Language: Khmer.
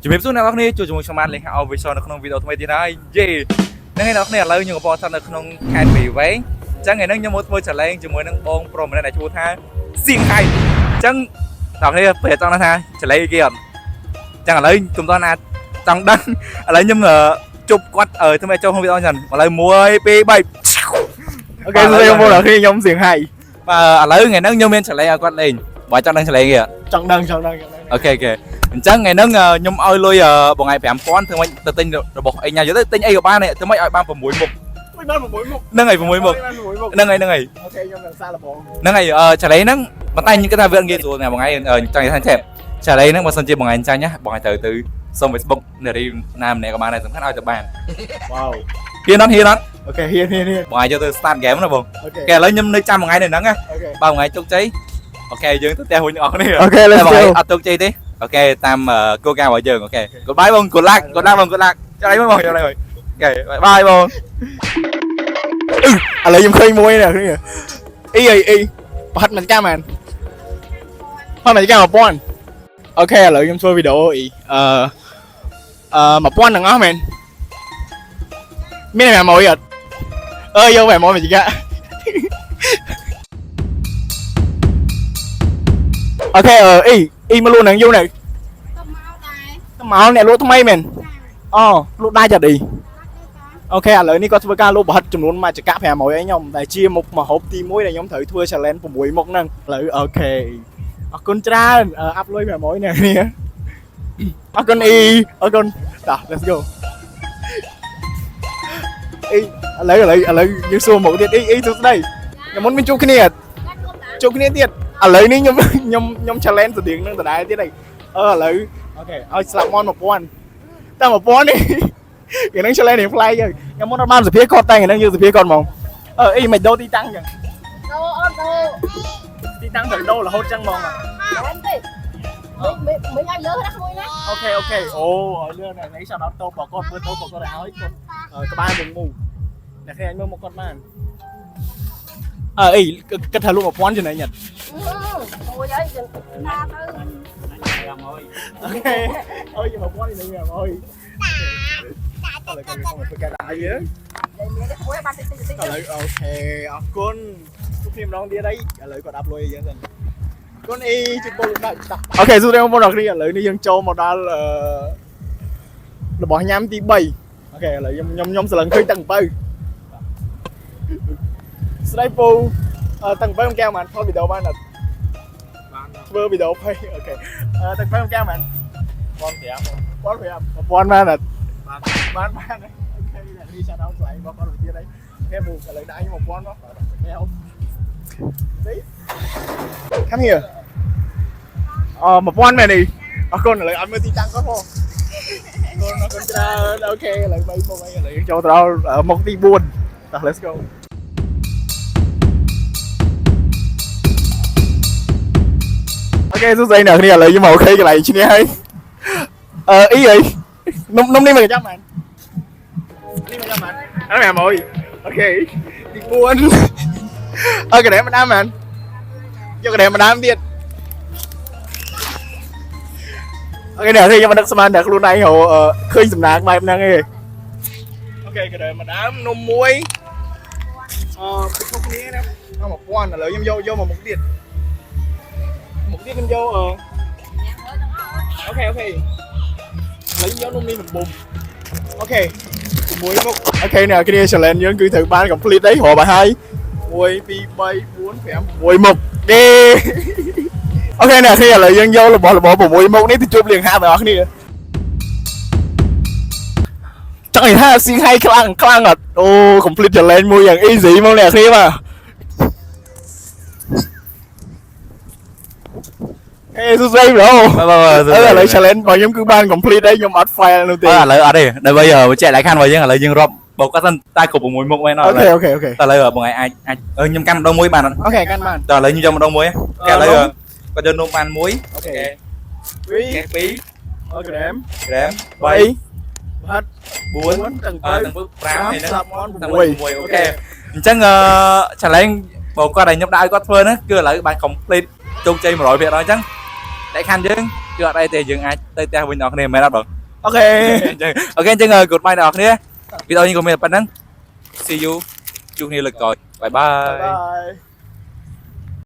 ជំរាបសួរអ្នកនរគ្នាជួបជាមួយខ្ញុំបាទលេងហៅ Official នៅក្នុងវីដេអូថ្មីទៀតហើយយេហ្នឹងហើយអ្នកនរគ្នាឥឡូវខ្ញុំកំពុងស្ថិតនៅក្នុងខេត្តព្រៃវែងអញ្ចឹងថ្ងៃនេះខ្ញុំមកធ្វើ challenge ជាមួយនឹងបងប្រុសម្នាក់ដែលឈ្មោះថាសៀងហៃអញ្ចឹងអ្នកនរគ្នាពេលចង់ដឹងថា challenge គេអត់អញ្ចឹងឥឡូវខ្ញុំតោះណាចង់ដឹងឥឡូវខ្ញុំជប់គាត់ធ្វើឲ្យចូលក្នុងវីដេអូចឹងឥឡូវ1 2 3 OK សួស្តីបងប្អូនអរគ្នាខ្ញុំសៀងហៃ បាទឥឡូវថ្ងៃហ្នឹងខ្ញុំមាន challenge ឲ្យគាត់លេងបើចង់ដឹង challenge គេអត់ ចង់ដឹងចង់ដឹងចង់ដឹង OK OK អញ្ចឹងថ្ងៃហ្នឹងខ្ញុំឲ្យលុយបងឯង5000ធ្វើម៉េចទៅទិញរបស់អីញ៉ាំទៅទិញអីក៏បានដែរធ្វើម៉េចឲ្យបាន6មុខ មិនបាន6មុខ ហ្នឹងហើយ6មុខ បាន6មុខ ហ្នឹងហើយហ្នឹងហើយ OK ខ្ញុំនឹងសាកល្បង ហ្នឹងហើយ challenge ហ្នឹងប៉ុន្តែខ្ញុំគិតថាវាអត់ងាយស្រួលណាបងឯងចង់និយាយថាចេះ challenge ហ្នឹងបើសិនជាបងឯងចាញ់ណាបងឯងត្រូវទៅសុំ Facebook នារីណាម្នាក់ក៏បានដែរសំខាន់ឲ្យទៅបាន វ៉ាវ ហ៊ានអត់ហ៊ានអត់ OK ហ៊ានហ៊ានហ៊ាន បងឯងយកទៅ start game ណាបង OK គេឥឡូវខ្ញុំនៅចាំបងឯងនៅហ្នឹងណា OK បើបងឯងជោគជ័យ OK យើងទៅផ្ទះវិញទាំងអស់គ្នា OK let's តែបង go ឯងអត់ជោគជ័យទេ OK តាមគោលការណ៍របស់យើង OK goodbye បង good luck good luck បង good luck ចាំអីបងចាំអីបង OK bye បង ឥឡូវខ្ញុំឃើញមួយនេះគ្នាអីអីអីប្រហិតមិនកាមែនហត់មិនកា1000 OK ឥឡូវខ្ញុំធ្វើវីដេអូអីអឺអឺ1000ទាំងអស់មែនមាន500អត់អើយក500មកជីកា OK អឺអីអីមកលក់នឹងយូរនេះ ទៅមកដែរ ទៅមកអ្នកលក់ថ្មីមែនអូលក់ដាច់អត់អី ចា OK ឥឡូវនេះគាត់ធ្វើការលក់ប្រហិតចំនួនមួយចង្កាក់500ឲ្យខ្ញុំដែលជាមុខម្ហូបទី1ដែលខ្ញុំត្រូវធ្វើ challenge 6មុខហ្នឹងឥឡូវ OK អរគុណច្រើនអាប់លុយ500អ្នកគ្នាអរគុណអ៊ីអរគុណតោះ let's go អីឥឡូវឥឡូវឥឡូវយើងសួរមុខទៀតអីអីសួស្ដីខ្ញុំមុនមានជួបគ្នា ចាជួបតា ជួបគ្នាទៀតឥឡូវនេះខ្ញុំខ្ញុំខ្ញុំ challenge ស្តៀងនឹងដដែលទៀតហើយអឺឥឡូវ OK ឲ្យស្លាប់មន់1000តែ1000នេះ គេនឹង challenge នេះប្លែកហើយខ្ញុំមុនអត់បានសភាគាត់តែថ្ងៃហ្នឹងយើងសភាគាត់ហ្មងអឺអីមិនដូរទីតាំងចឹង ដូអូនដូ ទីតាំងត្រូវដូររហូតចឹងហ្មង មិនទេមិនមិនឲ្យលើណាក្មួយណា OK OK អូឲ្យលឿនណាស់នេះ shout out តូបរបស់គាត់មើលតូបរបស់គាត់ឲ្យគាត់ក្បាលវងមូអ្នកគ្នាអាចមើលមកគាត់បានអឺអីគិតថាលក់1000ចំណេញអត់ អូយអីណាទៅ OK អើយ1000ចំណេញអើយឥឡូវគាត់មកធ្វើការដាក់ឲ្យយើង មានក្មួយបានតិចតិចតិច ឥឡូវ OK អរគុណជួបគ្នាម្ដងទៀតអីឥឡូវគាត់អាប់លុយឲ្យយើងសិនអរគុណអីជិះពលដាច់តោះ OK សួស្តីបងប្អូនអរគ្នាឥឡូវនេះយើងចូលមកដល់អឺរបស់ញ៉ាំទី3 OK ឥឡូវខ្ញុំខ្ញុំខ្ញុំស្រឡឹងឃើញទឹកអំពៅស្ដីពូអឺទឹកអំពៅមួយកែវបានថតវីដេអូបានអត់ បាន ធ្វើវីដេអូផេ OK អឺទឹកអំពៅមួយកែវបាន បង5 1500 1000បានអត់ បាន បានបាន OK អ្នកនេះឆាត់ដល់ស្លាញ់របស់គាត់ទៅទៀតអី OK ពូឥឡូវដាក់ខ្ញុំ1000មក OK អូនេះ Come here អ1000មែននេះអរគុណឥឡូវអត់មើលទីតាំងគាត់ផងអរគុណអរគុណច្រើន OK ឥឡូវ3មុខអីឥឡូវយើងចូលទៅដល់មុខទី4តោះ let's go OK សួស្តីអ្នកគ្នាឥឡូវយើងមក OK កន្លែងឈ្នះហើយអឺអីអីនំនំនេះមកចាំបាននេះមកចាំបានអត់500 OK ទី4អើក្រែមម្ដងបានយកក្រែមម្ដងទៀត OK អ្នកនេះខ្ញុំមិនដឹកស្មានតែខ្លួនឯងរកឃើញសំណាងបែបហ្នឹងឯង OK ក្រែមម្ដងនំមួយអឺខុសគ្នាណាអ1000ឥឡូវខ្ញុំយកយកមកមុខទៀតមុខទៀតខ្ញុំយកអឺ OK OK ឥឡូវយកនំនេះបំ OK 6មុខ OK អ្នកគ្នា challenge យើងគឺត្រូវបាន complete អីរាប់ឲ្យហើយ1 2 3 4 5 6មុខទេ OK អ្នកគ្នាឥឡូវយើងយករបស់របរ6មុខនេះទៅជួបលៀងហាទាំងអស់គ្នាចង់និយាយថាស៊ីហៃខ្លាំងខ្លាំងអត់អូ complete challenge មួយយ៉ាង easy មកអ្នកគ្នាបាទអេសួស្តី bro បាទ អឺឥឡូវ challenge របស់ខ្ញុំគឺបាន complete ហើយខ្ញុំអត់ fail នោះទេ ឥឡូវអត់ទេដើម្បីបញ្ជាក់លក្ខខណ្ឌរបស់យើងឥឡូវយើងរាប់បូកគាត់សិនតែគ្រប់6មុខមែនអត់ OK OK OK តែឥឡូវបងឯងអាចអាចខ្ញុំកាន់ម្ដងមួយបានអត់ OK កាន់បាន តើឥឡូវខ្ញុំយកម្ដងមួយគេឥឡូវគាត់យកនំបានមួយ OK គេ2 2អូក្រែម ក្រែម 3បាត់ 3 4 ទាំង អឺទាំង5ហើយ ស្លាប់មន់ ទាំង 6 6 OK អញ្ចឹងអឺ challenge បងគាត់ឲ្យខ្ញុំដាក់ឲ្យគាត់ធ្វើហ្នឹងគឺឥឡូវបាន complete ជោគជ័យ100%អញ្ចឹងលក្ខខណ្ឌយើង គឺអត់អីទេយើងអាចទៅផ្ទះវិញអ្នកគ្នាមែនអត់បង? Okay. អញ្ចឹង okay អញ្ចឹង goodbye អ្នកគ្នាវីដេអូនេះក៏មានតែប៉ុណ្្នឹង see you ជួបគ្នាលើកក្រោយ bye bye. Bye.